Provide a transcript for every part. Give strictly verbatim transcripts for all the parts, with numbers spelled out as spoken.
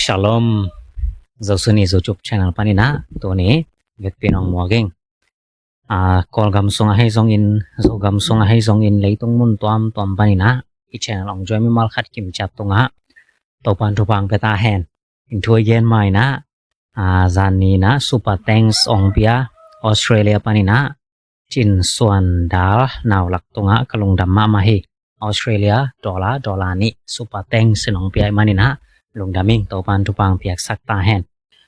Shalom. Zo Suni Zo Cup channel panin ah tuni vekpi in hong muak ing. Kawlgam sungah hei zongin, Zogam sungah hei zongin, leitung mun tuamtuam panin ah i channel hong join mimal khat kimciat tungah Topan thupha hong pia ta hen. In thu i gen ma-in ah, zan ni-in ah super thanks hong pia Australia panin ah Cin Suan Dal, Naulak tungah ka lungdam mahmah hi. Australia dollar, dollar nih super thanks in hong pia ahih manin ah lungdam ing. Topan thupha hong piaksak ta hen.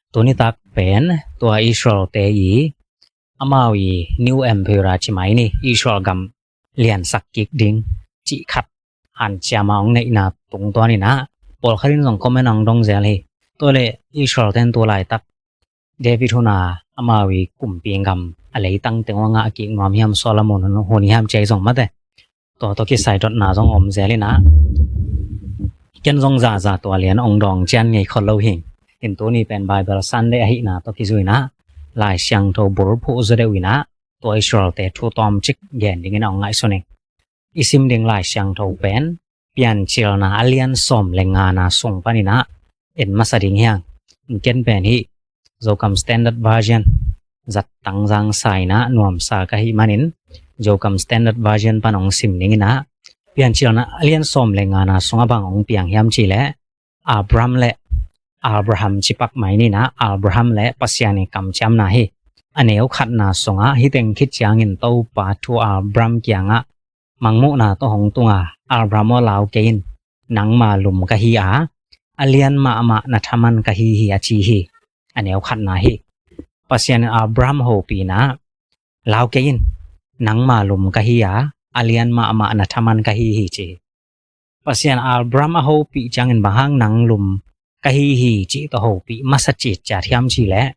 Tuni tak pen tua Israel-te i, amau i New Emperor ci mai ni, Israel gam liansak kik ding cih khat hanciam a hong neihna tungtawn in ah pawlkhat in zong comment hong dong zel hi. Tua leh Israel-te'n tu laitak David hun a amau i kumpi gam a leitang teng hong ngah kik nuam hiam, Solomon hun, hun hiam ci-a i zong mate, tua tawh kisai dotna zong om zel in ah, ken zong zaza tua lian hong dawng cian ngei khol lo hi. In tuni pen Bible Sunday ahihna tawh kizui in ah Lai Siangtho bulphuh zaw deuh in ah tua Israel-te thu tawmcik gen dingin hong ngaihsun ing. I sim ding Lai Siangtho pen Piancilna a lian sawm le ngana sung panin ah en masa ding hi hang. In ken pen hih Zogam Standard Version, zat tangzang sa in ah nuamsa ka hih manin Zogam Standard Version pan hong sim ding in ah, Piancilna a lian sawm le ngana sungah bang hong piang hiam cih leh, Abram le, Abraham ci pak mai ni in ah, Abraham le Pasian i kamciamna hi. A neu khatna sungah hih teng khit ciangin Topa thu Abram kiangah mangmuhna tawh hong tung a, Abraham aw, lau kei in, nangma lum ka hi a, a lian mahmah na thaman ka hi hi, a ci hi. A neu khatna hi. Pasian in Abraham hopih in ah, lau kei in, nangma lum ka hi a, a lian mahmah na thaman ka hi hi, ci hi. Pasian Abraham a hopih ciangin bang hang nang lum ka hi hi cih tawh hopih masa citciat hiam cih leh,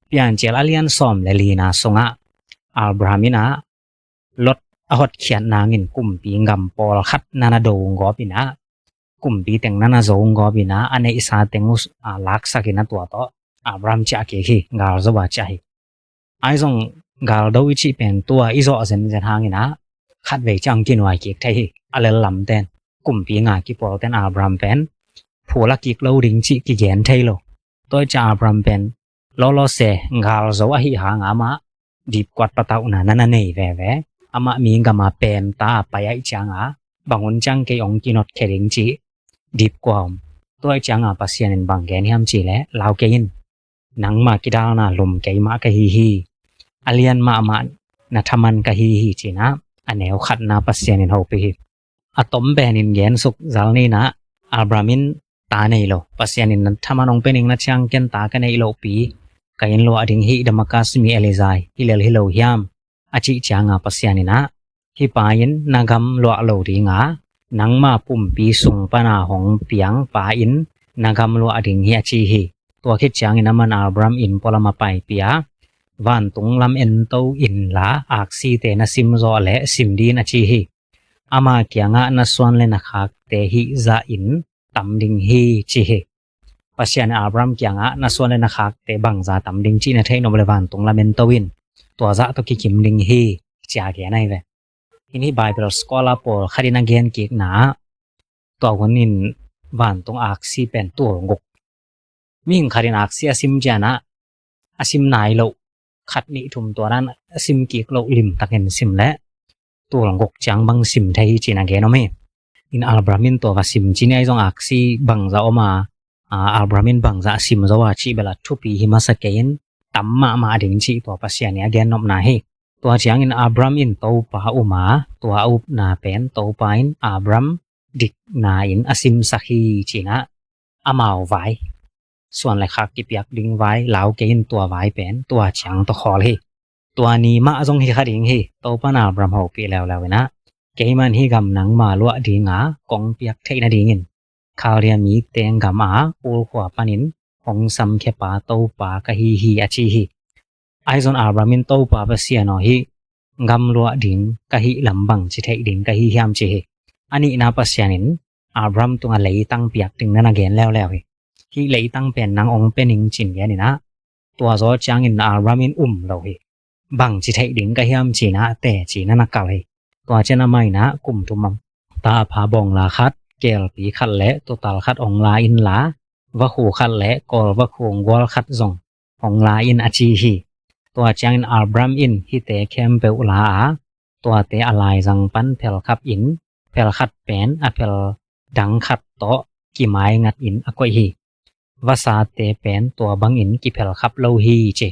Piancil a lian sawm le lina sungah Abraham in ah Lot a hotkhiat nangin kumpi gam pawlkhat na na do gawp in ah, kumpi teng na na zo gawp in ah, a neihsa teng uh laksak in ah tua tawh Abraham ciah kik hi, gal zo a ciah hi. Ahi zong gal do i cih pen tua i zawh zenzen hangin ah khatvei ciang kinuai kik thei hi. A lel lamte'n, kumpi nga kipawlte'n Abraham pen phula kik lo ding cih kigen thei lo. Tua i ciang Abraham pen lawlaw se gal zo ahih hanga amah dipkuat patauhna na na nei veve. Amah mi gam a pemta a pai ahih cianga bang hun ciang kei hong kinotkhia ding cih dipkua om. Tua i cianga Pasian in bang gen hiam cih leh, lau kei in, nangma kidalna lum keimah ka hi hi. A lian mahmah na thaman ka hi hi, ci in ah a neu khatna Pasian in hopih hi. A tom pen in gen suk zal ni in ah, Abraham in ta nei lo. Pasian in na thaman hong pia ning na ciang ken ta ka neih lohpi, ka inn luah ding hih Damascus mi Elijah hi lel hi lo hiam, a cih cianga Pasian in ah, hih pa in na gam luah lo ding a, nangma pumpi sung pana hong piang pa in na gam luah ding hi, a ci hi. Tua khit ciangin aman Abraham inn pualam a paipih a, vantung lam ento inla, aksite na sim zawh leh sim ding in, a ci hi. Ama kiangah na suan le na khakte hih zahin tam ding hi, ci hi. Pasian in Abraham kiangah na suan le na khakte bangza tam ding cih na theih nop leh vantung lam ento in, tua zah tawh kikim ding hi, ci-a gen ahi ve. Hih Bible scholar pawlkhat in a gen kikna ah, tua hun in vantung aksi pen tul guk. Mihing khat in aksi a sim ciangin ah, a sim nai loh, khat nih thum tua dan a sim kik loh limtakin sim leh tul guk ciang bang sim thei hi, ci-in a gen om hi. In Abraham in tua va sim ci ni, ahi zong aksi bangza om a, a, Abraham in bangza a sim zo a cih bel a thupi hi masa kei in, tam mahmah ding cih tua Pasian in a gen nopna hi. Tua ciangin Abraham in Topa um a, tua a upna pen Topa in Abraham dikna in a simsak hi, ci-in ah, amau vai, suan le khak kipiak ding vai, lau kei in, tua vai pen tua ciang tawh khawl hi. Tua ni mah zong hi kha ding hi. Topa in Abraham hopih leuleu in ah, keimah in hih gam nangma luah ding a kong piak theih nadingin Khaldia mite gam a Ur khua panin hong samkhia pa Topa ka hi hi, a ci hi. Ahi zong Abraham in, Topa Pasian aw, hih gam luah ding ka hih lam bangci theih ding ka hi hiam, ci hi. A nihna, Pasian in Abraham tungah leitang piak ding na na gen leuleu hi. Hih leitang pen nang hong pia ning, ci-in gen in ah, tua zaw ciangin Abraham in um lo hi. Bangci theih ding ka hiam, ci-in ah teci na na kal hi. Tua ciang amah in ah kum thum a ta a pha bawngla khat, kelpi khat le tuutal khat hong la inla, vakhu khat le kawl vakhu gual khat zong hong la in a ci hi. Tua ciangin Abram in hihte khempeuh la a, tuate a laizang pan phelkhap in, phelkhat pen a phel dang khat tawh kimaingat in a koih hi. Vasate pen tua bangin kiphelkhap lo hi ci.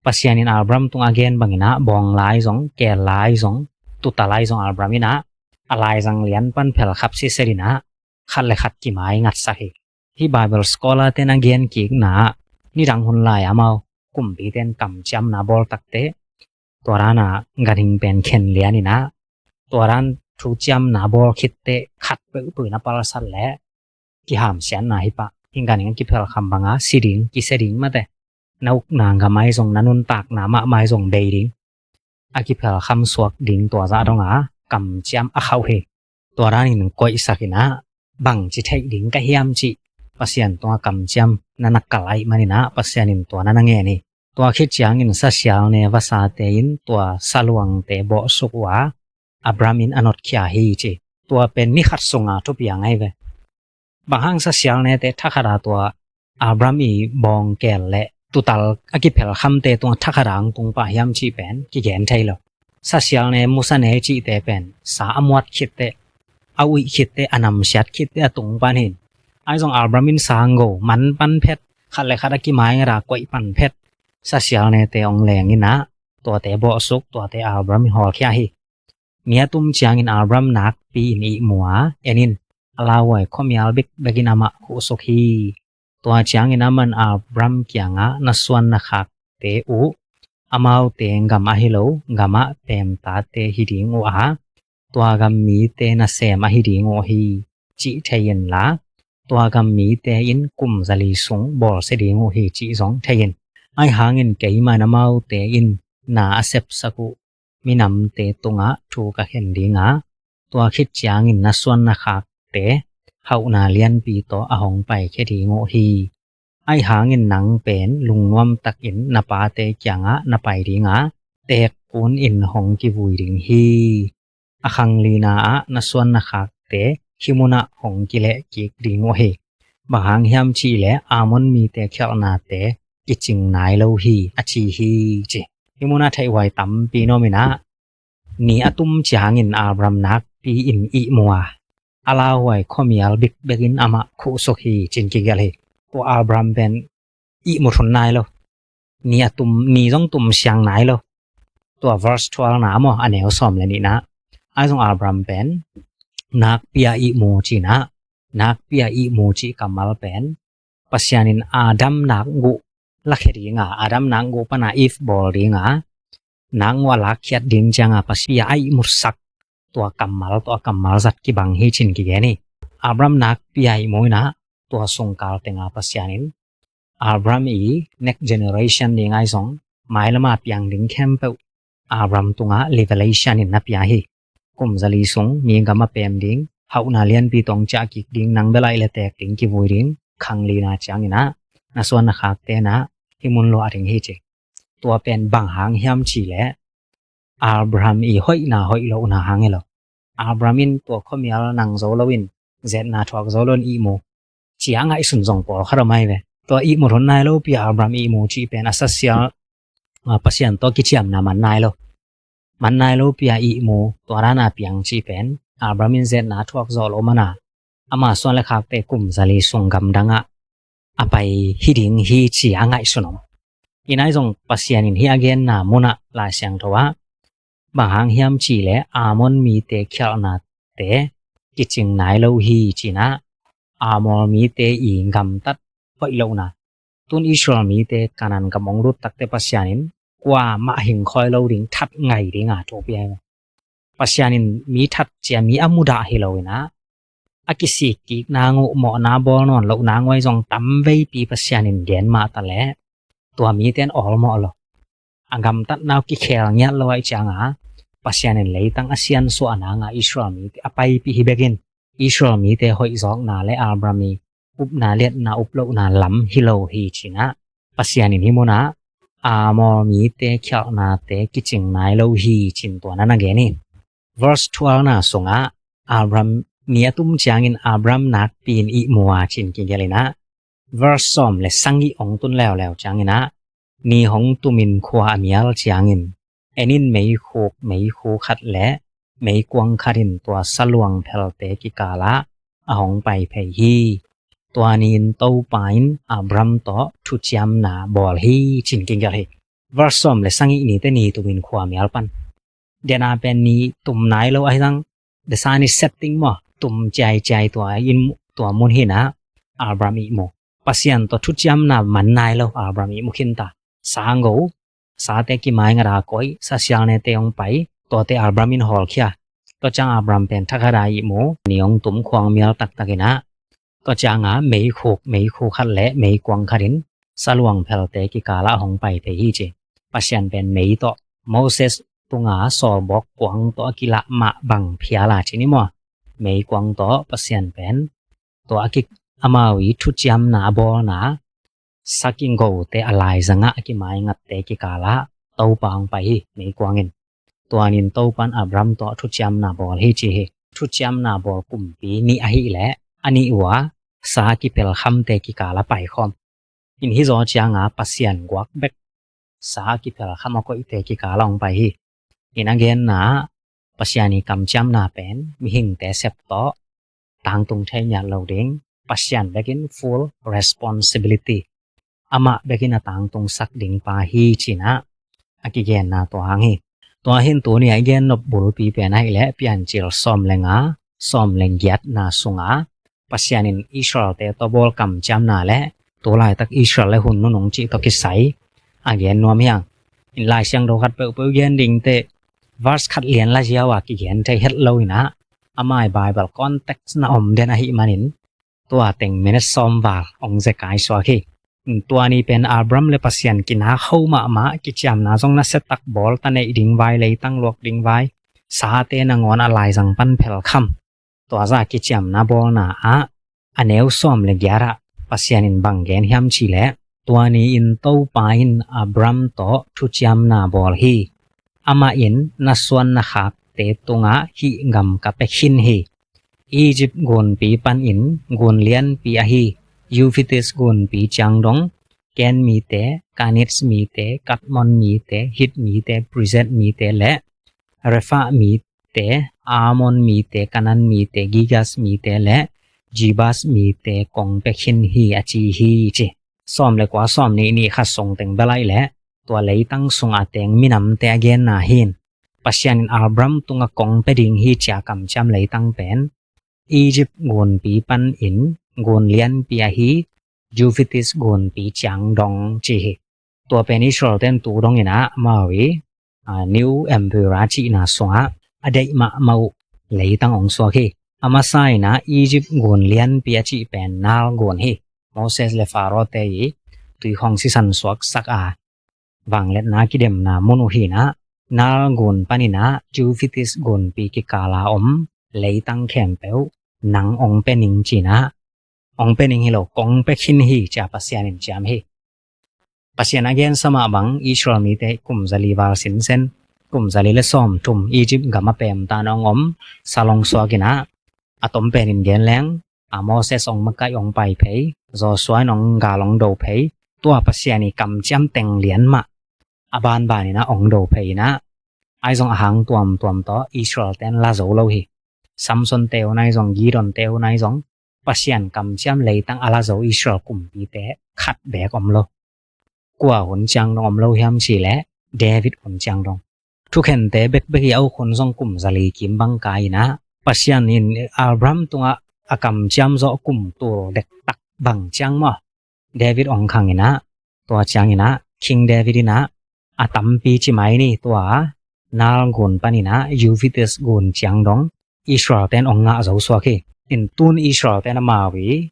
Pasian in Abram tungah a gen bangin ah bawng lai zong, keel lai zong, tuta lai zong Abram in ah a laizang lian pan phelkhap sisel in ah khat le khat kimaingatsak hi. Hih Bible scholar ten a gen kikna ah nidang hun lai amau kumpiten kamciamna bawl takte tua dan a ganhing pen khen lian in ah tua dan thuciamna bawl khitte khat peuhpeuh in a palsat leh kihamsiatna hi pah. Hih ganhing a kiphelkham banga si ding, kisia ding mate, na ukna gam ahi zong, na nuntakna mahmah ahi zong bei ding, a kiphelkham suak ding tua zah donga kamciam a khauh hi. Tua danin koihsak in ah bangci theih ding ka hiam cih Pasian tungah kamciam na na kal ahih manin ah Pasian in tua na na ngen hi. Tua khit ciangin sasial ne vasate in tua saluangte bawhsuk uh a, Abram in a notkhia hi ci. Tua pen ni khat sunga thupiang ahi ve. Bang hang sasial nete thakhat a tua Abram i bawng keel le tutal a kiphelkhamte tungah thakhat a hong tung pah hiam cih pen kigen thei lo. Sasial ne musa ne cihte pen sa a muat khitte, a uih khitte, a namsiat khitte a tung pan hin. Ahi zong Abram in sanggo man pan phet, khat le khat a kimaingat a koih pan phet sasial nete hong leng in ah tuate bawhsuk, tuate Abram in hawlkhia hi. Mi a tum ciangin Abram nakpi in ihmu a, en in, a lauhuai khuamial bikbek in amah khuhsuk hi. Tua ciangin aman Abram kiangah na suan na khakte uh, amaute gam ahi lo gamah peemtate hi ding uh a, tua gam mite nasem ahi ding uh hi, cih thei inla, tua gam mite in kum zali sung bawlsia ding uh hi cih zong thei in. Ahi hangin keimah in amaute in na a sepsak uh minamte tungah thu ka khen ding a, tua khit ciangin na suan na khakte hauhna lianpi tawh a hong paikhia ding uh hi. Ahi hangin nang pen lungnuam takin na pate kiangah na pai ding a, teek kun in hong kivui ding hi. A khang lina ah na suan na khakte hih munah hong kileh kik ding uh hi. Bang hang hiam cih leh Amor mite khialhnate kicing nai lo hi, a ci hi ci. Hih munah theihhuai tampi na om in ah, ni a tum ciangin Abram nakpi in ihmu a, a lauhuai khuamial bikbek in amah khuhsuk hi ci-in kigelh hi. Tua Abram pen ihmu thun nai lo. Ni a tum, ni zong tum siang nai lo. Tua verse twelve na maw, a neu sawm le nihna. Ahi zong Abram pen nakpi a ihmu cihna, nakpi a ihmu cih kammal pen Pasian in Adam nakguh lakhia dinga, Adam nakguh pana Eve bawl dinga, nakguh a lakkhiat ding cianga Pasian a ihmutsak tua kammal, tua kammal zat kibang hi ci-in kigen hi. Abram nakpi a ihmu in ah tua sungkal tenga Pasian in Abram i next generation ding ahi zong mailama piang ding khempeuh Abram tungah revelation in na pia hi. Kum zali sung mi gam a pem ding, hauhna lianpi tawh ciah kik ding, nang bel a i le teek ding, kivui ding, khang lina ciangin ah na suan na khakte in ah hih mun luah ding hi ci. Tua pen bang hang hiam cih leh Abraham i hoihna hoih lohna hang hi lo. Abraham in tua khuamial nang zo loin, zetna thuak zo loin ihmu ci a ngaihsun zong pawlkhat om ahi ve. Tua ihmu thun nai lopi a Abraham ihmu cih pen a sasial, a, Pasian tawh kiciamna man nai lo. Man nai lopi a ihmu, tua dana piang cih pen Abraham in zetna thuak zawh loh mana ama suan le khakte kum zali sung gamdangah a pai hi ding hi ci a ngaihsun om. Hi nai zong Pasian in hih a genna munah Lai Siangtho ah bang hang hiam cih leh Ammon mite khialhnate kicing nai lo hi ci-in ah, Ammon mite i gamtat hoih lohna, tun Israel mite Kanaan gam hong lut takte Pasian in kuamah hing khoi lo ding, that ngai dinga thu pia hi. Pasian in mi that cia, mi a mudah hi lo in ah, a kisik kik nang uh, mawhna bawl nawn loh nang uh ahi zong tamveipi Pasian in gen mah ta leh tua mite in awlmawh lo. A gamtatna uh kikhel ngiat lo ahih cianga Pasian in leitang a siansuah nanga Israel mite a paipih hi bekin, Israel mite hoihzawkna le Abraham i upna liatna, up lohna lam hi lo hi ci-in ah, Pasian in hih munah Ammon mite khialhnate kicing nai lo hi ci-in tua na na gen hi. Verse twelve na sungah Abraham, ni a tum ciangin Abraham nakpi in ihmu a ci-in kigelh in ah, Verse sawm le sagih hong tun leuleu ciangin ah, ni hong tumin khua a mial ciangin, en in, meikhuk meikhu khat le meikuang khat in tua saluang phelte kikalah a hong pai phei hi. Tua ni-in Topa in Abram tawh thuciamna bawl hi, ci-in kigelh hi. Verse sawm le sagih ni te ni tumin khua mial pan. Dena pen ni tum nai lo ahi zong, the sun is setting maw, tum ciaiciai tua in, tua mun hi-in ah, Abram ih mu. Pasian tawh thuciamna man nai lo, Abram ih mu khin ta. Sa go, sate kimaingat a koih, sa sialnete hong pai, tuate Abram in hawlkhia. Tua ciang Abram pen thakhat a ih mu, ni hong tum, khua hong mial taktak in ah, tua ciang a meikhuk meikhu khat le meikuang khat in saluang phelte kikalah hong pai phei hi, ci. Pasian pen mei tawh, Moses tunga sawlbawk kuang tawh a kilah mah bang phial a, ci ni maw. Meikuang tawh Pasian pen tua a ki, amau ih thuciamna a bawlna, sa kigote a laizang ah a kimaingatte kikalah Topa hong pai hi, meikuang in. Tua ni-in Topa in Abram tawh thuciamna bawl hi, ci hi. Thuciamna bawl kumpi nih ahih leh, a nih uh a sa kipelkhamte kikalah paikhawm. In hih zaw ciang a Pasian guak bek sa kipelkham a koihte kikalah hong pai hi. In a genna, Pasian ih kamciamna pen mihingte sep tawh tangtung thei ngiat lo ding, Pasian bekin full responsibility, amah bekin a tangtungsak ding pa hi, ci-in ah a kigenna tua hang hi. Tua hi-in tuni a i gen nop bulpi pen ahih leh Piancil sawm le nga, sawm le giatna sungah Pasian in Israel-te tawh bawl kamciamna le tu laitak Israel le hun nunung cih tawh kisai a gen nuam hi hang. In Lai Siangtho khat peuhpeuh gen ding teh, verse khat lian la ziau a kigen thei het lo in ah, a mai Bible context na om den ahih manin, tua teng minute sawm val hong zekai suak hi. Tua ni pen Abram le Pasian kinak ho mahmah, kiciamna zong nasia tak bawl, ta neih ding vai, leitang luak ding vai, sate nangawn a laizang pan phelkham. Tua zah kiciamna bawlna ah, a neu sawm le giat ah Pasian in bang gen hiam cih leh, tua ni-in Topa in Abram tawh thuciamna bawl hi. Amah in, na suan na khakte tungah hih gam ka pia khin hi. Egypt gunpi panin gun lianpi ahi Euphrates gunpi ciang dong, Ken mite, Kanit mite, Kadmon mite, Hit mite, Periz mite le Rephath mite, Amor mite, Kanaan mite, Girgash mite le Jebus mite kong pia khin hi, a ci hi, ci. Sawm le kua, sawm nih, nih khat sung teng bel ahih leh, tua leitang sung a teng minamte a genna hi. Pasian in Abram tungah kong pia ding hi ci-a kamciam leitang pen Egypt gunpi panin gun lianpi ahi Euphrates gunpi ciang dong, ci hi. Tua pen Israel-te in tu dongin ah amau ih, a, New Emperor cihna sungah a deih mahmah uh leitang hong suak hi. A masa in ah Egypt gun lianpi a cih pen Nile gun hi. Moses le Pharaoh-te ih tuikhong sisan suaksak a vangliatna kidemna mun uh hi-in ah, Nile gun panin ah Euphrates gunpi kikal a om leitang khempeuh nang hong pia ning, ci-in ah, hong pia ning hi lo, kong pia khin hi, ci-a Pasian in ciam hi. Pasian a gensa mah bang Israel mite kum zali val sinsen, kum zali le sawmthum Egypt gam a pemta-in hong om, sal hong suak in ah, a tom penin gen leng, a, Moses hong makaih, hong pai phei, Joshua in hong gal hong do phei, tua Pasian ih kamciam teng lian mah a banban in ah hong do phei in ah, ahi zong a hang tuamtuam tawh Israel-te in la zo lo hi. Samson-te hun ahi zong, Gideon-te hun ahi zong, Pasian kamciam leitang a la zo Israel kumpite khat beek om lo. Kua hun ciang dong om lo hiam cih leh, David hun ciang dong. Thukhente bekbek ih a uk hun zong kum zali kim bang kai in ah, Pasian in Abram tungah a kamciam zawh kum tul dektak bang ciang maw, David hong khang in ah, tua ciangin ah King David in ah, a tampi ci mai ni, tua Nile gun panin ah Euphrates gun ciang dong Israel-te in hong ngah zo suak hi. In tun Israel-te in amau ih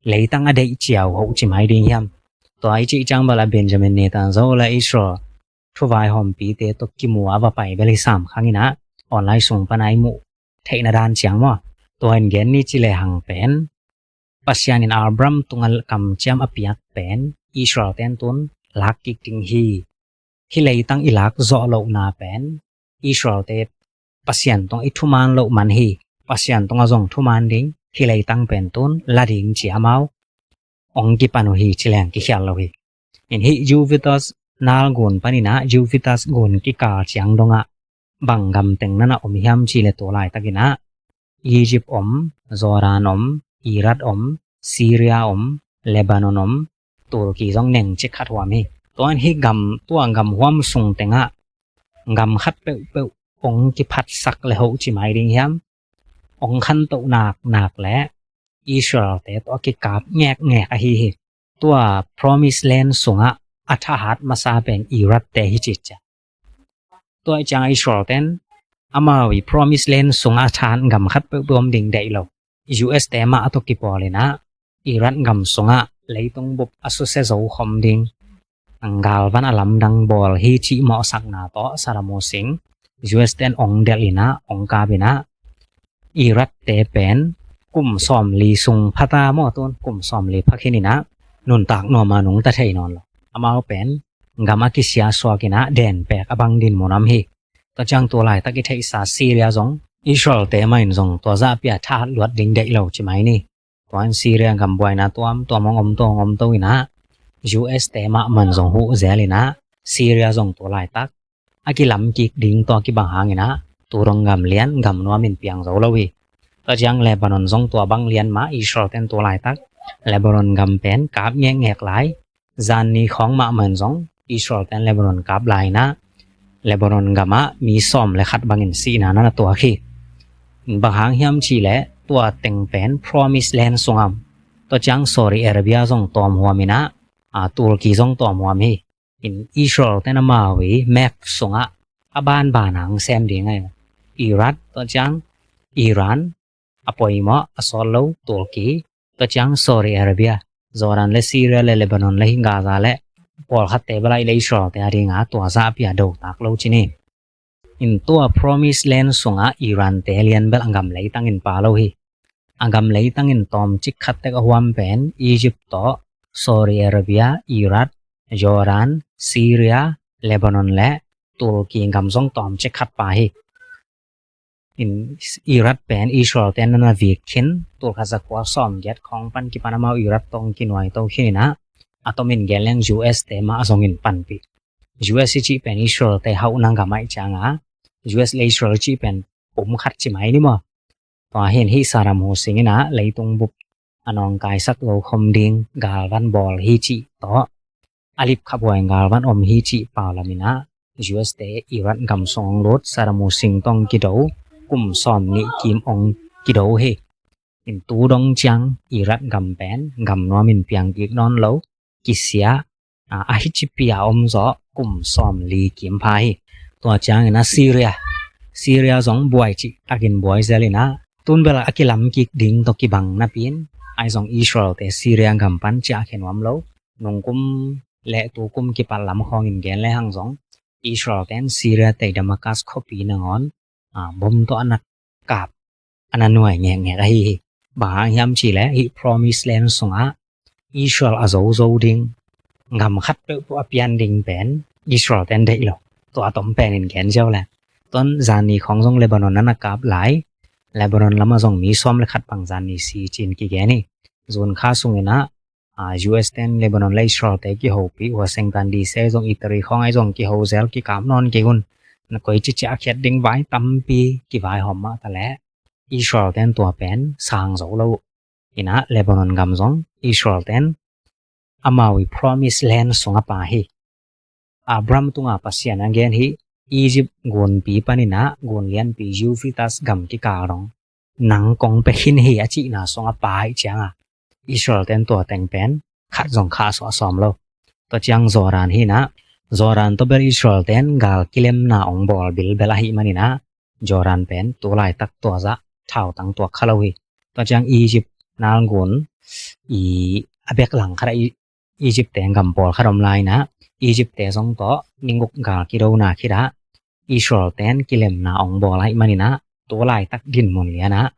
leitang a deih ciau hoh ci mai ding hiam? Tua i cih ciang bel a Benjamin Netanyahu le Israel thuvaihawmpite tawh kimu a va pai bel hi sam khang in ah, online sung pan a i muh theihna dan ciang maw. Tua in gen ni, ci lehang pen Pasian in Abram tungah kamciam a piak pen Israel-te in tun lak kik ding hi. Hih leitang i lak zawh lohna pen Israel-te Pasian tungah i thuman loh man hi. Pasian tungah zong thuman ding, hih leitang pen tun la ding, ci-a amau ong kipan uh hi ci leng kikhial lo hi. In hih Euphrates nal gun panin ah Euphrates gun kikal ciang dongah bang gam teng nana om hiam ci le tua laitakin ah Egypt om, Jordan om, Iraq om, Syria om, Lebanon om, Turkey zong neng cik khat huam hi. Tua in hih gam, tua gam huam sung tengah gam khat peuhpeuh ong kiphatsak le hoh ci mai ding hiam, ong khantoh naknak le Israel-te tawh a kikap ngekngek ahi hi. Tua Promised Land sungah a thahat masa pen Iraq-te hi ci ciang. Tua i ciang Israel-ten amau i Promised Land sungah a thahat gam khat peuhpeuh om ding deih lo. U S-te mah a tawh kipawl in ah Iraq gam sungah leitung bup a susia zo khom ding galvan a lamdang bawl hi cih mawhsakna tawh Saddam Hussein U S-ten ong delh in ah ong kap in ah Iraq-te pen kum sawmli sung phata maw, tun kum sawmli pha khin in ah nuntak nuam a nungta thei nawn lo. Amau pen gam a kisia suak in ah denpek a bang dinmun om hi. Tua ciang tua laitak i theihsa Syria zong Israel-te mah in zong tua zahpi a thahat luat ding deih lo ci mai ni. Tua in Syria gam buaina tuamtuam ong om to ong om to in ah U S-te mahmah in zong huh zel in ah Syria zong tua laitak a kilam kik ding tawh kibang hang in ah tu dong gam lian gam nuam in piang zo lo hi. Tua ciang Lebanon zong tua bang lian mah Israel-ten tua laitak Lebanon gam pen kap ngekngek lai. Zanni khawng mahmah in zong Israel-ten Lebanon kap lai in ah Lebanon gamah mi sawm le khat bangin sihna nana tuak hi. Bang hang hiam ci le tua teng pen Promised Land sung om. Tua ciang Saudi Arabia zong tawm huam in ah, a, Turkey zong tawm huam hi. In Israel-ten amau i map sungah a banban hang sem ding ahi. Iraq, tua ciang Iran, a poimawh a sawt lo Turkey, tua ciang Saudi Arabia, Jordan le Syria le Lebanon le hih Gaza le pawlkhatte bel a i le Israel-te a dinga tua zahpi a dotak lo ci ni. In tua Promised Land sungah Iran-te lian bel a gam leitang in pha lo hi. A gam leitang in tawm cik khat tek a huam pen Egypt tawh Saudi Arabia, Iraq, Jordan, Syria, Lebanon le Turkey gam zong tawm cik khat pha hi. In Iraq pen Israel-ten nana vik khin, tul khat za kua sawm giat khawng pan kipan amau Iraq tawh ong kinuai to khin in ah, a tomin gen leng U S-te mah a zongin panpih. U S i cih pen Israel-te hauhna gam ahih cianga U S le Israel i cih pen pum khat ci mai ni maw. Tua hi in hih Saddam Hussein in ah leitung bup a nawngkaisak zo khom ding galvan bawl hi cih tawh a lipkhaphuai galvan om hi cih pau lam in ah U S-te Iraq gam sung ong lut, Saddam Hussein tawh ong kido, kum sawmnih kim ong kido hi. In tu dong ciang Iraq gam pen gam nuam in piang kik nawn lo, kisia, a, a hi cipi a om zawh kum sawmli kim pha hi. Tua ciangin ah Syria, Syria zong buai cih takin buai zel in ah tun bel a kilam kik ding tawh kibang napi in, ahi zong Israel-te Syria gam pan ciah khia nuam lo. Nungkum le tukum kipat lam khawngin gen le hang zong Israel-ten Syria-te Damascus khuapi nangawn, a, bom tawh a na kap, a na nuai ngekngek ahi hi. Bang hang hiam ci le hih Promised Land sungah Israel a zozo ding gam khat peuhpeuh a pian ding pen Israel-ten deih lo. Tua a tom pen in gen ziau le, tua in zanni khawng zong Lebanon nana kap lai. Lebanon lamah zong mi sawm le khat bang zanni si ci-in kigen hi. June kha sungin ah, a, U S-ten Lebanon le Israel-te kihopih, Washington D C zong, Italy khawng ahi zong kiho zel, kikap nawn kei un. Na koi cicia a khiat ding vai tampi kivaihawm mah ta leh Israel-ten tua pen sang zo lo uh. In ah Lebanon gam zong Israel-ten amau i Promised Land sung a pha hi. Abraham tunga Pasian a gen hi, Egypt gunpi panin ah gun lianpi Euphrates gam kikal dong nang kong pia khin hi a cihna sung a pha ahih cianga Israel-ten tua teng pen khat zong khahsuah sawm lo. Tua ciang Jordan hi in ah, Jordan tawh bel Israel-ten gal kilemna ong bawl bilbel ahih manin ah Jordan pen tu laitak tua zah thautang tuak kha lo hi. Tua ciang Egypt nalgun i a bek lang khat ah i Egypt-te gam pawlkhat om lai in ah, Egypt-te zong tawh ni guk gal kidona khit ah Israel-ten kilemna ong bawl ahih manin ah tu laitak dinmun lian ah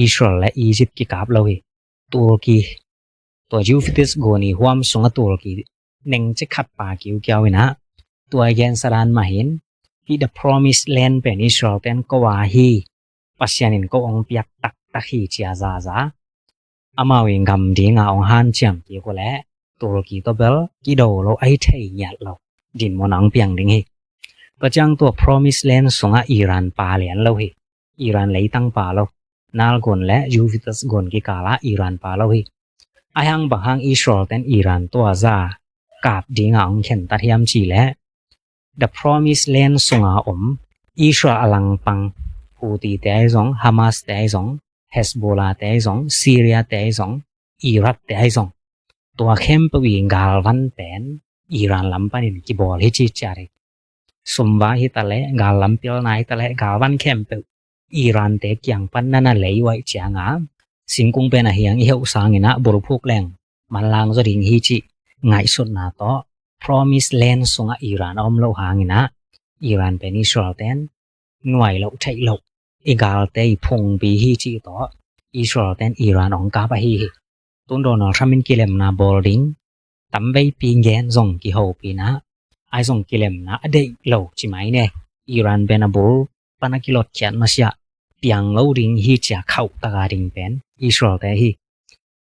Israel le Egypt kikap lo hi. Turkey, tua Euphrates gun i huam sungah Turkey neng cik khat pha kiukiau in ah, tua i gensa dan mah hi in, hih the Promised Land pen Israel-ten ko a hi, Pasian in ko ong piak taktak hi ci a zaza amau in gam dinga hong hanciam kik uh leh Turkey tawh bel kido lo, a hi thei ngiat lo dinmun a hong piang ding hi. Tua ciang tua Promised Land sungah Iran pha lian lo hi. Iran leitang pha lo. Nile gun le Euphrates gun kikalah Iran pha lo hi. Ahi hang bang hang Israel ten Iran tua zah kap dinga hong khentat hiam cih leh, the Promised Land sunga om Israel a langpang Houthi te ahi zong, Hamas te ahi zong, Hezbollah te ahi zong, Syria te ahi zong, Iraq te ahi zong, tua khempeuh i galvan pen Iran lam panin kibawl hi ci ciat hi. Sumva hi ta leh, gal lam pilna hi ta leh, galvan khempeuh Iran te kiang pan na na lei uh ahih cianga, singkung pen a hiang i heuh sangin ah bulphuk leng manlang zaw ding hi cih ngaihsutna tawh Promised Land sungah Iran a om loh hangin ah Iran pen Israel ten nuai loh theih loh, i galte i phungpi hi cih tawh Israel ten Iran hong kap ahi hi. Tun Donald Trump in kilemna bawl ding tamveipi gen zong kihopih in ah, ahi zong kilemna a deih lo ci mai ne. Iran pen a bul pan a kilotkhiat masiah piang lo ding hi ci a khauh taka ding pen Israel te hi.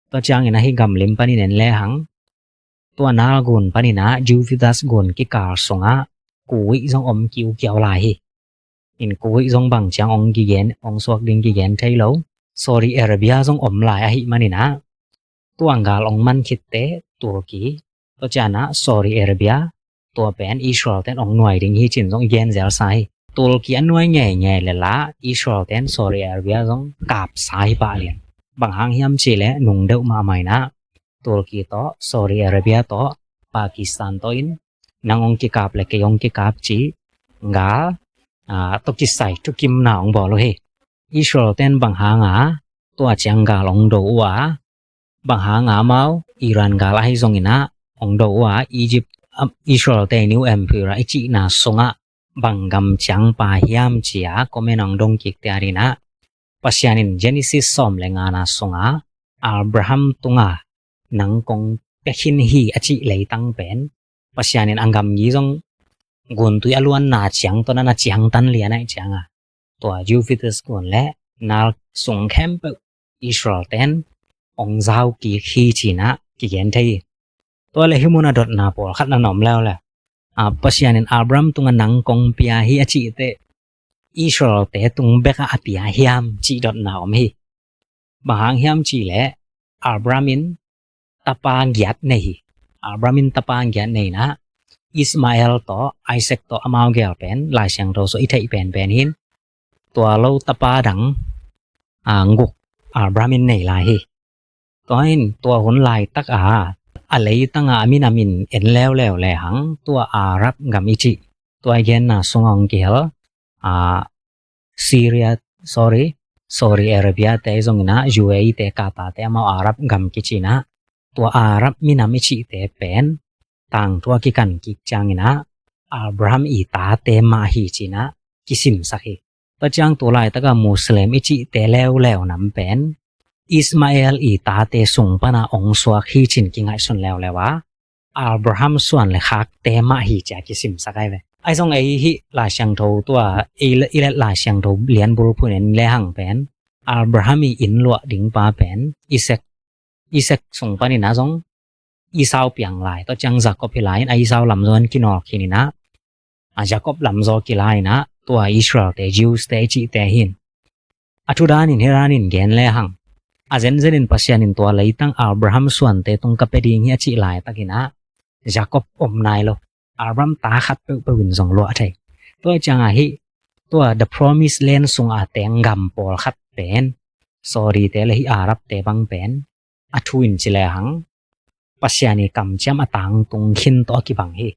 Tua ciangin ahi gamlim panin en lehang, tua Nile gun panin ah Euphrates gun kikal sungah Kuwait zong om kiukiau lai hi. In Kuwait zong bang ciang hong kigen, hong suak ding kigen thei lo. Saudi Arabia zong om lai ahih manin ah, tua gal hong man khitte Turkey, tua ciang ah Saudi Arabia, tua pen Israel ten hong nuai ding hi cin zong i gen zelsa hi. Turkey a nuai ngeingei leh lah Israel ten Saudi Arabia zong kapsa hi pah lian. Bang hang hiam cih leh nung deuh mahmah in ah Turkey tawh, Saudi Arabia tawh, Pakistan tawh in, nang hong kikap leh kei hong kikap cih gal, ah, tawh kisai thukimna hong bawl uh hi. Israel ten bang hanga tua ciang gal hong do uh a, bang hanga amau Iran gal ahi zongin ah hong do uh a, Egypt, ah, Israel te New Empire i cihna sungah bang gam ciang pha hiam ci a comment hong dong kik te ading in ah, Pasian in Genesis sawm le ngana sunga Abraham tunga nang kong pia khin hi a cih leitang pen Pasian in a gamgi zong guntui a luanna ciang tawh na na ciangtan lian ahih cianga, tua Euphrates gun le Nile sung khempeuh Israel ten hong zau kik hi ci-in ah kigen thei hi. Tua leh hih mun a dotna pawlkhat na na om leuleu. A, Pasian in Abraham tungah nang kong pia hi a cih teh Israel-te tung bekah a pia hiam cih dotna om hi. Bang hang hiam cih leh Abraham in tapa giat nei hi. Abraham in tapa giat nei in ah, Ishmael tawh Isaac tawh amau gel pen Lai Siangtho sung i theih penpen hi in, tua lo tapa dang, a, guk Abraham in nei lai hi. Tua in tua hun laitak a, a leitang a, a minam in en leuleu lehang tua Arab gam i cih, tua i genna sungah hong kihel, a, Syria, sorry, Saudi Arabia te zong in ah, U A E te, Qatar te, amau Arab gam kici in ah, tua Arab minam i cihte pen tangthu a kikan kik ciangin ah Abraham i tate mah hi ci-in ah kisimsak hi. Tua ciang tu laitak a Muslim i cihte leuleu nam pen Ishmael i tate sung pan a hong suak hi ci-in kingaihsun leuleu a, Abraham suan le khakte mah hi ci-a kisimsak ahi ve. Ahi zong ei hih Lai Siangtho tua, i le, i let Lai Siangtho lianbul phunin lehang pen Abraham i inn luah ding pa pen Isaac, Isaac sung panin ah zong Esau piang lai, tua ciang Jacob hi lai in, a Esau lamzaw in kinawl khin in ah, a Jacob lamzaw kilai in ah, tua Israel te, Jews te i cihte hi in. A thu danin, hih danin gen lehang, a zenzen in Pasian in tua leitang Abraham suante tung ka pia ding hi a cih laitakin ah, Jacob om nai lo. Abraham ta khat peuhpeuh in zong luah thei. Tua ciang a hih, tua the Promised Land sung a teng gam pawlkhat pen, Saudi te le hih Arab te bang pen, a thu in ci lehang, Pasian i kamciam a tangtung khin tawh a kibang hi.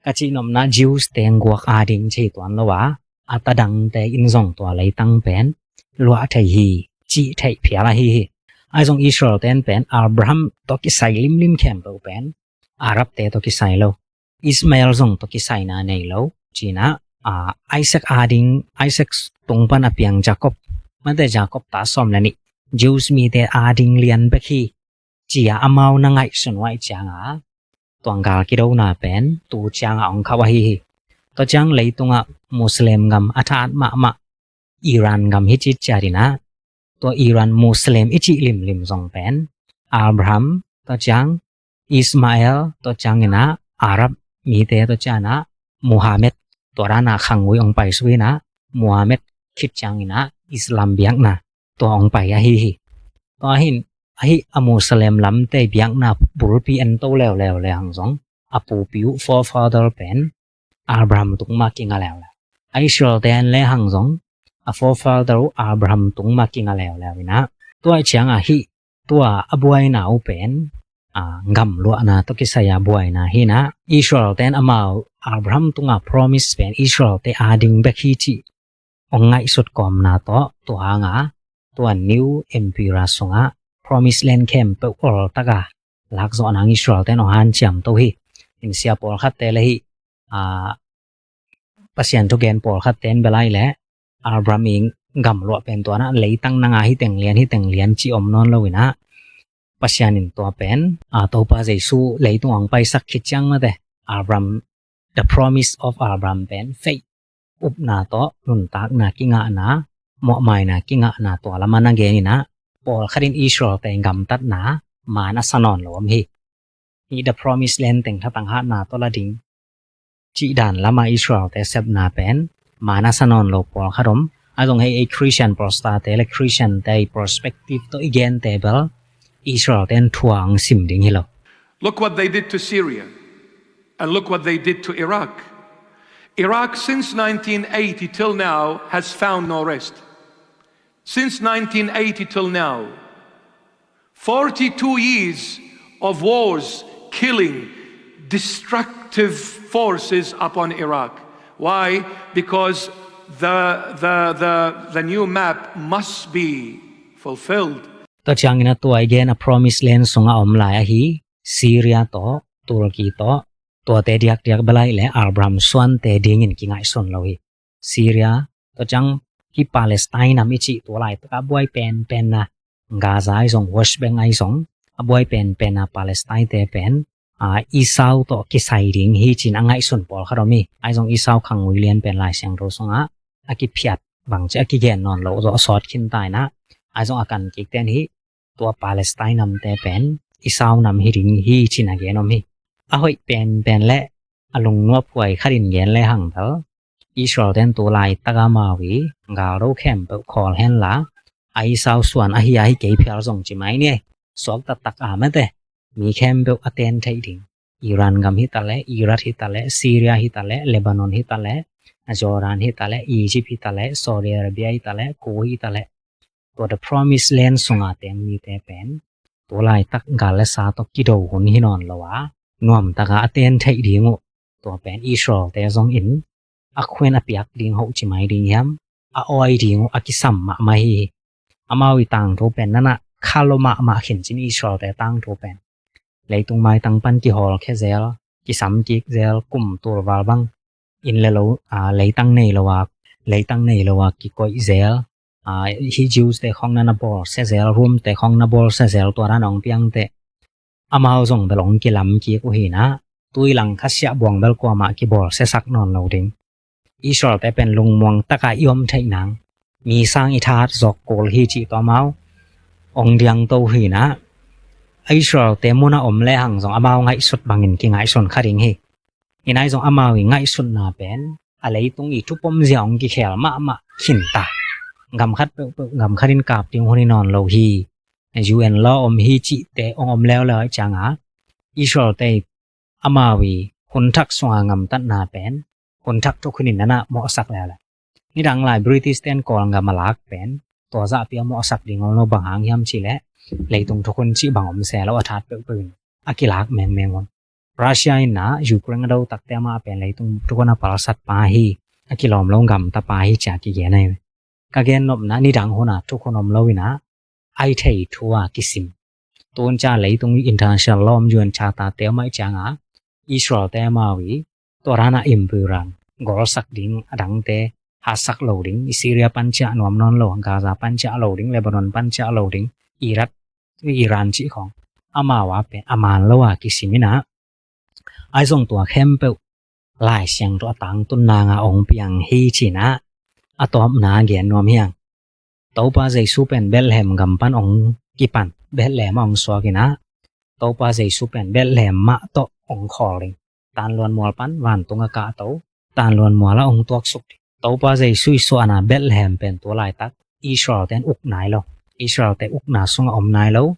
Ka cih nopna Jews te guak ading ci tuan lo a, a ta dangte in zong tua leitang pen luah thei hi, cih theih phial ahi hi. Ahi zong Israel ten pen Abraham tawh kisai limlim khempeuh pen Arab te tawh kisai lo. Ishmael zong tawh kisaina nei lo. Ci-in ah, a, Isaac ading, Isaac tung pan a piang Jacob, mate Jacob ta sawm le nih, Jews mite ading lian bek hi, ci-a amau na ngaihsun uh ahih ciang a, tua gal kidona pen tu ciang a hong khauh ahi hi. Tua ciang leitung ah Muslim gam a tha-at mahmah Iran gam hi cih ciat in ah, tua Iran Muslim i cih limlim zong pen Abraham, tua ciang Ismael, tua ciang inah Arab mite, tua ciang inah Muhammad, tua dan a khangui hong paisuk inah Muhammad khit ciang inah Islam biakna tua hong pai ahi hi. Tua ahin ahi a Muslim lamte biakna bulpi en to leuleu le hang zong a pupi uh forefather pen Abraham tung mah kinga leuleu. A Israel ten le hang zong a forefather uh Abraham tung mah kinga leuleu inah tua ciang ahi tua a buaina uh pen a, gamluahna tawh kisai a buaina hi inah Israel ten amau Abraham tunga promise pen Israel te a ding bek hi cih hong ngaihsut kawmna tawh tua hanga tua new emperor sungah promise land khempeuh oltaka lakzawh nang Israel ten hong hanciam to hi. In sia pawlkhatte le hi a, Pasian thugen pawlkhat ten belai le Abraham i gamluah pen tua inah leitang nanga hi teng lian hi teng lian cih om nawn lo inah Pasian in tua pen a, Topa Jesu leitung hong paisak khit ciang mate Abraham, the promise of Abraham pen faith, upna tawh nuntakna kingahna, mawhmaina kingahna tua lama na gen inah pawlkhat in Israel te gamtatna man a sa nawn lo om hi. Hi the promise land teng thatang hatna tawh la ding cih dan lama Israel te sepna pen man a sa nawn lo pawlkhat om. A zong hei ei Christian prostate le Christian te perspective tawh i gente bel Israel ten thuang sim ding hi lo. Look what they did to Syria, and look what they did to Iraq. Iraq, since nineteen eighty till now, has found no rest. Since nineteen eighty till now, forty-two years of wars, killing, destructive forces upon Iraq. Why? Because the, the, the, the new map must be fulfilled. Tua ciangin a tua i gen a promise land sungah om lai ahi Syria tawh, Turkey tawh, tuate diakdiak belai le Abraham suante dingin kingaihsun lo hi. Syria, tua ciang hi Palestine nam i cih tua laitak a buai penpen na Gaza ahi zong West Bank ahi zong a buai penpen na Palestine te pen a, Esau tawh kisai ding hi cin a ngaihsun pawlkhat om hi. Ahi zong Esau khangui lian pen Lai Siangtho sungah a kiphiat bangci a kigen nawn lo zawh sawt khin ta inah ahi zong a kan kik ten hi tua Palestine namte pen Esau nam hi ding hi cin a gen om hi. A hoih penpen le a lungnuap huai khat in gen le hang bel Israel ten tu laitak a amau i galdo khempeuh khawl henla a Esau suan ahi a hi kei phial zong ci mai ni. Suak taktak a mate mi khempeuh a ten theih ding Iran gam hi taleh, Iraq hi taleh, Syria hi taleh, Lebanon hi taleh, Jordan hi taleh, Egypt hi taleh, Saudi Arabia hi taleh, Kuwait hi taleh, tua the promise land sunga teng mite pen tu laitak gal le sa tawh kido hun hi nawn lo a nuamtaka a ten theih ding uh tua pen Israel te zongin a khuan a piak ding hoh ci mai ding hiam, a awi ding uh a kisam mahmah hi hi. Amau i tangthu pen nanah kha lo mahmah khin cin Israel te tangthu pen leitung maitang pan kihawl khia zel, kisam kik zel, kum tul val bang inn le lo, a, leitang nei lo a, leitang nei lo a kikoih zel, a, hi Jews te khong na na bawl sia zel, Rome te khong na bawl sia zel, tua dan ong piang te amau zong bel ong kilam kik uh hi na, tui lang kha siah buang bel kuamah kibawl siasak nawn lo ding. Israel te pen lungmuang taka i om theih nang, mi sang i that zawk kul hi cih tawh amau ong diangto hi na, Israel te muna om le hang zong amau ngaihsut bangin kingaihsun kha ding hi. Hi nai zong amau i ngaihsutna pen a leitung i thupom zia ong kikhel mahmah khin ta. Gam khat peuhpeuh gam khat in kap ding hun hi nawn lo hi. U N law om hi cihte ong om leuleu ai cianga Israel te amau i hun thak sunga ngamtatna pen hun thak thuk hun in nanah mawhsak leuleu. Nidang lai British ten Kawlgam a lak pen tua zahpi a mawhsak ding om lo, bang hang hiam cih leh leitung thuk hun cih bang om se lo, a that peuhpeuh in a kilak mengmeng hun. Russia in na Ukraine a do takte amah pen leitung thuk hun a palsat pa hi, a kilawm lo gamta pa hi ci a kigen ahi. Ka gen nopna nidang hun a thuk hun om lo in a ai thei thu a kisim. Tun ca leitung international law om, U N Charter te om ai cianga Israel te amau i tua dan a imperial golsak ding, a dangte hatsak lo ding, i Syria pan ciah nuam nawn lo, Gaza pan ciah lo ding, Lebanon pan ciah lo ding, Iraq, Iran cih khong amau a pen a man lo a kisim in a, ai zong tua khempeuh Lai Siangtho a tangtun nanga ong piang hi ci na, a tawpna gen nuam hiang. Topa Jesu pen Bethlehem gam pan ong kipan Bethlehem ah hong suak in ah, Topa Jesu pen Bethlehem mah tawh hong khawl ding. Tanluan mual pan vantung a kahto, tanluan mual ah hong tuaksuk ding. Topa Jesu i suahna Bethlehem pen tu laitak Israel-te in uk nai lo. Israel-te ukna sungah om nai lo.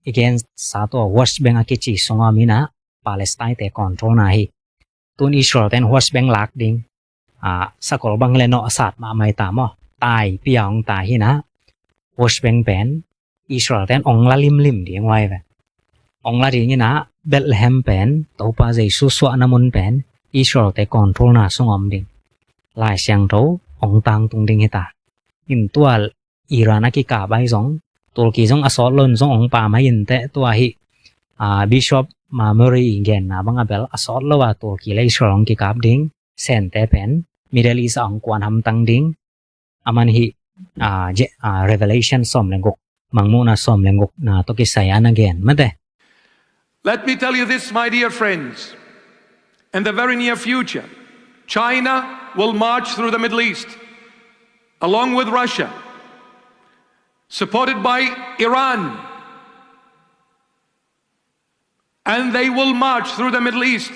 I gensa tua West Bank a kici sungah om in ah, Palestine-te control-na hi. Tun Israel-te in West Bank lak ding, ah, sakol bang le nawh a sat mahmah hi ta maw. Taipi a hong tai hi in ah, West Bank pen Israel-te in hong la limlim ding uh ahi ve. Hong la ding in ah, Bethlehem pen, Topa Jesu suahna mun pen Israel-te control-na sungah om ding. Lai Siangtho hong tangtung ding hi ta. In tua Iran a kikap ahi zong, Turkey zong a sawt lo in zong hong pam ahi inteh, tua hi, ah, Bishop Marmuri i genna bang a bel a sawt lo a Turkey le Israel hong kikap ding. Sente pen Middle East ah hong kuan hamtang ding. Aman hi, ah, Je-, ah, Revelation sawm le guk, Mangmuhna sawm le gukna tawh kisai a na gen mate. Let me tell you this, my dear friends. In the very near future, China will march through the Middle East, along with Russia, supported by Iran. And they will march through the Middle East.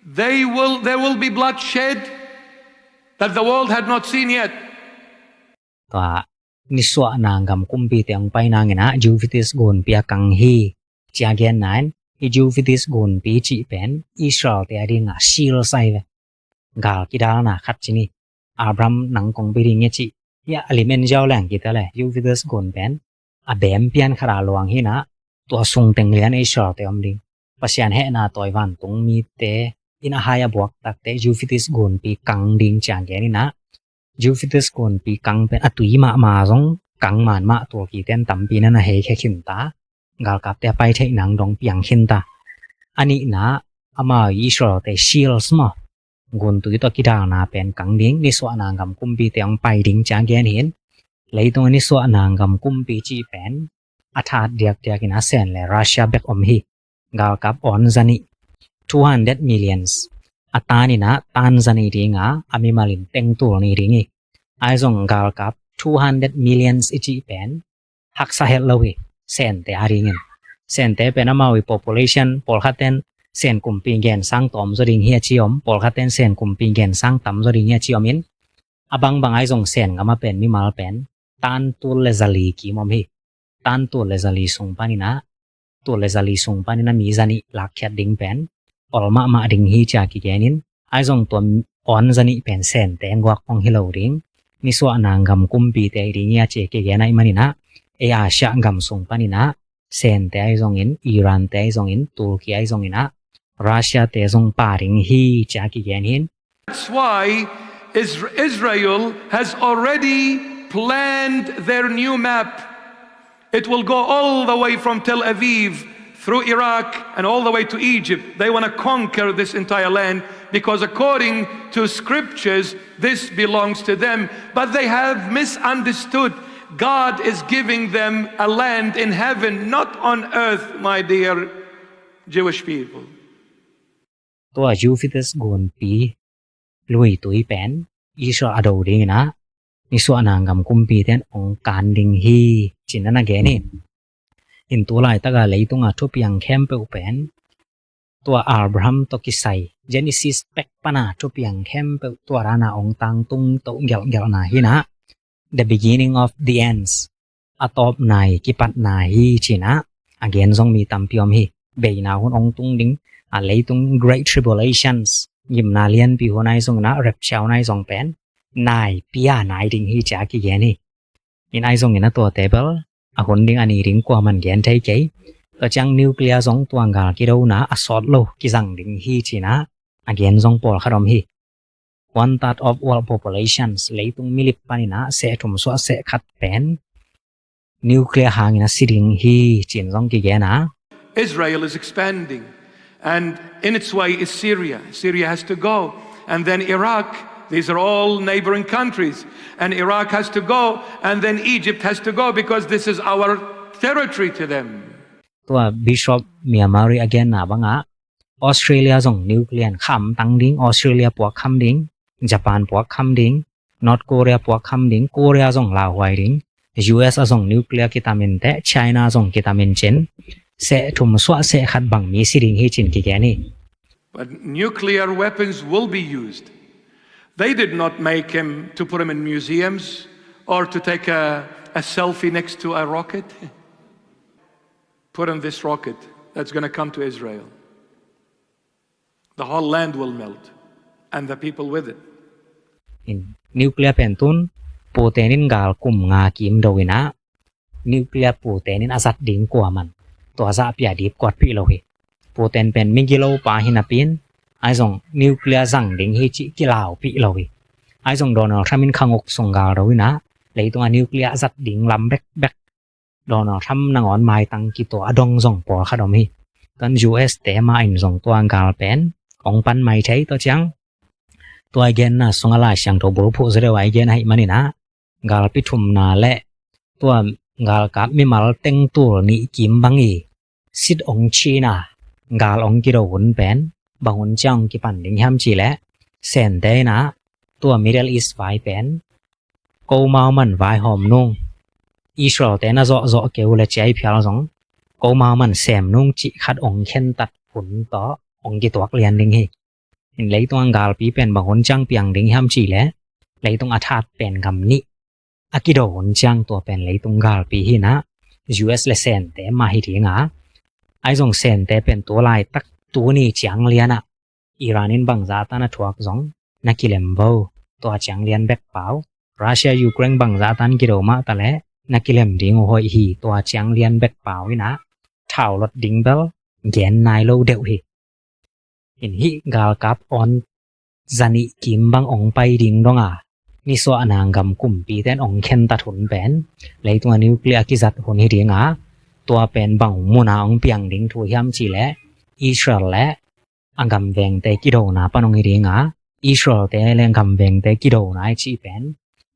They will, there will be bloodshed that the world had not seen yet. Tua nisuahna gam kumpite hong pai nangin ah Euphrates gunpi a kang hi, ci a genna in, i Euphrates gunpi cih pen Israel-te a dingah shield ahi ve. Gal kidalna khat ci ni. Abraham nang kong pi ding e cih, hiah a lim en ziau leng kite le, Euphrates gun pen a beem pian khat a luang hi in ah, tua sung teng lian Israel-te om ding. Pasian hehna tawi vantung mite in a hai a buak takte Euphrates gunpi kang ding, ci a gen in ah, Euphrates gunpi kang pen a tui mahmah zong kang man mah, Turkey-te in tampi na na hei khe khin ta. Galkapte a pai theih nang dong piang khin ta. A nihna, amau Israel-te shields maw, guntui tawh kidalna pen kang ding, nisuahna gam kumpite hong pai ding, ci a gen hi in. Leitung a nisuahna gam kumpi cih pen a that diakdiak in ah Sen le Russia bek om hi. Galkap awn zanih, two hundred millions a tan in ah tan zanih ding a, a mimal in teng tul ni ding hi. Ahi zong galkap two hundred millions i cih pen haksa het lo hi, Sente a dingin. Sente pen amau i population, pawlkhatten Sen kumpi gen sang tawm zaw ding hi a ci om, pawlkhatten Sen kumpi gen sang tam zaw ding hi a ci om in, a bangbang ahi zong Sen gam a pen mimal pen tan tul le zali kim om hi. Tan tul le zali sung panin ah, tul le zali sung panin ah mi zanih lakkhiat ding pen ol mahmah ding hi, ci a kigen in, ahi zong tua awn zanih pen Sente guak hong hi lo ding, nisuahna gam kumpite hi ding hi a ci a kigen ahih manin ah, ei Asia gam sung panin ah Sente ahi zongin, Iran-te ahi zongin, Turkey ahi zongin ah, Russia-te zong pha ding hi, ci a kigen hi in. That's why Is-, Israel has already planned their new map. It will go all the way from Tel Aviv through Iraq and all the way to Egypt. They want to conquer this entire land because, according to scriptures, this belongs to them. But they have misunderstood. God is giving them a land in heaven, not on earth, my dear Jewish people. Tua Euphrates gunpi luitui pen Israel a do dingin ah, nisuahna gam kumpite in hong kan ding hi, ci-in ah na gen hi. In tu laitak a leitung a thupiang khempeuh pen, tua Abraham tawh kisai Genesis pek pan a thupiang khempeuh tua dan a hong tangtung to gelhgelhna hi in ah, the beginning of the ends, a tawpna i kipatna hi, ci-in ah a gen zong mi tampi om hi. Beina hun hong tung ding, a leitung great tribulations, gimna lianpi hun ahi zongin ah, rapture hun ahi zong pen naipi a nai ding hi, ci a kigen hi. In ahi zongin ah tuate bel a hun ding a ni ding kuaman gen thei kei. Tua ciang nuclear zong tua gal kidona a sawt lo kizang ding hi, ci-in ah a gen zong pawlkhat om hi. One third of world populations, leitung milip panin ah seh thum suah seh khat pen nuclear hangin a si ding hi, ci-in zong kigen a. Israel is expanding, and in its way is Syria. Syria has to go, and then Iraq. These are all neighboring countries, and Iraq has to go, and then Egypt has to go, because this is our territory to them. Tua Bishop Marmuri a genna bangah, Australia zong nuclear in khamtang ding, Australia puakkham ding, Japan puakkham ding, North Korea puakkham ding, Korea zong lauhuai ding, U S a zong nuclear kitam in teh, China zong kitam in cin, seh thum suah seh khat bang mi si ding hi cin kigen hi. But nuclear weapons will be used. They did not make him to put him in museums or to take a, a selfie next to a rocket. Put him this rocket that's gonna come to Israel. The whole land will melt, and the people with it. In nuclear pen tun, Putin in gal kum nga kim do in ah, nuclear Putin in a zat ding kuaman tua zahpi a dip kuat pih lo hi. Putin pen migilo pa hi napi in, ahi zong nuclear zang ding hi cih kilau pih lo hi. Ahi zong Donald Trump in khanguk sung gal do in ah, leitung a nuclear a zat ding lam bekbek Donald Trump nangawn maitang kitua a dong zong pawlkhat om hi. Tuan U S te mah in zong tua gal pen ong pan mai thei. Tua ciang, tua i genna sung a Lai Siangtho bulphuh zaw deuh a i gen ahih manin ah, galpi thumna le tua galkap mimal teng tul nih kim bang i sit ong cina, gal ong kido hun pen bang hun ciang ong kipan ding hiam cih leh, Sente in ah tua Middle East vai pen, ko mau man vaihawm nung, Israel te na zawhzawh keu le ciai phial zong, ko mau man sem nung cih khat ong khentat hun tawh ong kituak lian ding hi. In leitung a galpi pen bang hun ciang piang ding hiam cih leh, leitung a that pen gam nih a kido hun ciang tua pen leitung galpi hi in ah, U S le Sente mah hi ding a, ahi zong Sente pen tu laitak tuni ciang lian ah Iran in bangzah tan a thuak zong na kilem vo, tua ciang lian bek pau. Russia Ukraine bangzah tan kido mah ta leh na kilem ding uh hoih hi, tua ciang lian bek pau in ah, thau lot ding bel gen nai lo deuh hi. In hih galkap awn zanih kim bang ong pai ding dong a, nisuahna gam kumpi ten ong khentat hun pen leitung a nuclear kizat hun hi ding a, tua pen bang mun a ong piang ding thu hiam cih leh, Israel le a gam vengte kidona pan ong hi ding a, Israel te le gam vengte kidona i cih pen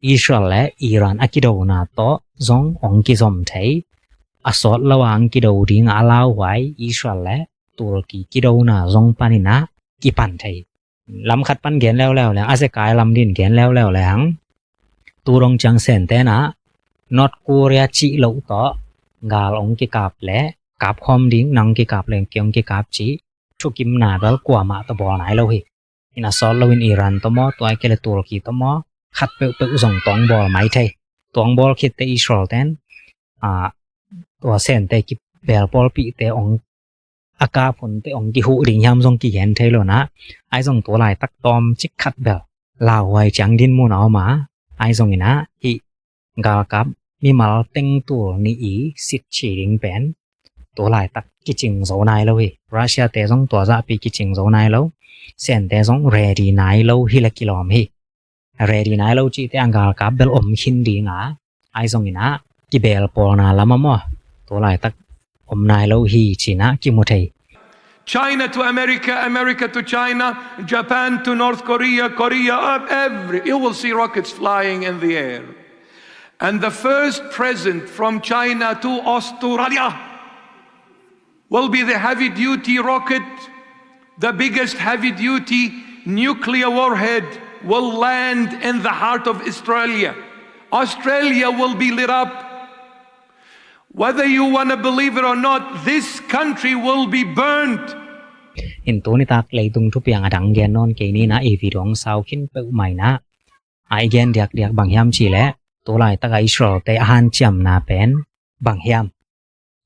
Israel le Iran a kidona tawh zong ong kizom thei. A sawt lo a ong kido ding a, a lauhuai Israel le Turkey kidona zong panin ah kipan thei. Lam khat pan gen leuleu leng, a zekai lam din gen leuleu leng, tu dong ciang Sente in ah North Korea cih loh tawh gal ong kikap le, kap khawm ding, nang kikap leng kei ong kikap cih thukimna bel kuamah tawh bawl nai lo hi. In a sawt lo in Iran tawh maw, tua i kei le Turkey tawh maw, khat peuhpeuh zong tawh ong bawl mai thei. Tua ong bawl khit teh Israel ten, ah, tua Sente kibel pawlpihte ong, a kap hun teh ong kihuh ding hiam zong kigen thei lo in ah, ahi zong tu laitak tawmcik khat bel lauhuai ciang dinmun a om a, ahi zongin ah hih galkap mimal teng tul nih i sit ci ding pen tu laitak kicing zo nai lo hi. Russia te zong tua zahpi kicing zo nai lo. Sente zong ready nai lo hi le kilawm hi. Ready nai lo cih teh a galkap bel om khin ding a, ahi zongin ah kibelpawlna lam ah maw, tu laitak om nai lo hi ci-in ah kimu thei. China to America, America to China, Japan to North Korea, Korea up, every, you will see rockets flying in the air. And the first present from China to Australia will be the heavy duty rocket, the biggest heavy duty nuclear warhead will land in the heart of Australia. Australia will be lit up. Whether you want to believe it or not, this country will be burned. In tuni tak leitung thupiang a dang gen nawn kei ni in ah, i video ong sau khin peuhmah in ah, a i gen diakdiak bang hiam cih leh, tu laitak a Israel te a hanciamna pen bang hiam?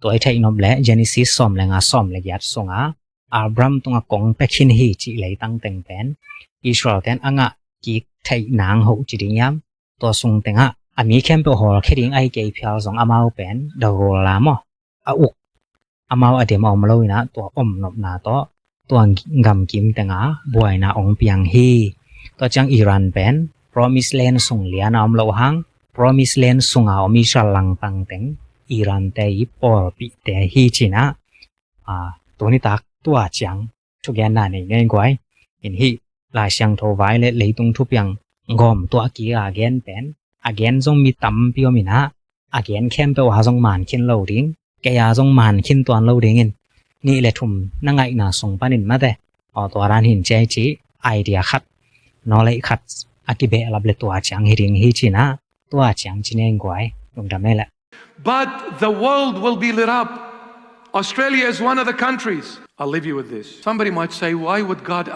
Tua i theih nop leh Genesis sawm le nga, sawm le giat sungah Abraham tungah kong pia khin hi cih leitang teng pen Israel ten a ngah kik theih nang hoh ci ding hiam? Tua sung tengah a mi khempeuh hawlkhia ding ahi kei phial zong amau pen dahul la maw, a uk, amau a dem a om lo in ah, tua om nopna tawh tua gamkim tengah buaina ong piang hi. Tua ciang Iran pen Promised Land sung lian a om loh hang, Promised Land sunga om Israel langpang teng Iran te i pawlpihte hi ci-in ah, a, tuni tak tua ciang thugenna nei ngei guai. In hih Lai Siangtho vai le leitung thupiang gawm tuah kik a gen pen, a gen zong mi tampi om in ah, a gen khempeuh a zong man khin lo ding, kei a zong man khin tuan lo ding in, nih le thum na ngaihna sung panin mate, aw, tua dan hin ciai ci, idea khat, knowledge khat a kibehlap le tua ciang hi ding hi ci-in ah, tua ciang ci ngei guai. Lungdam ei leh. But the world will be lit up. Australia is one of the countries. I'll leave you with this. Somebody might say, "Why would God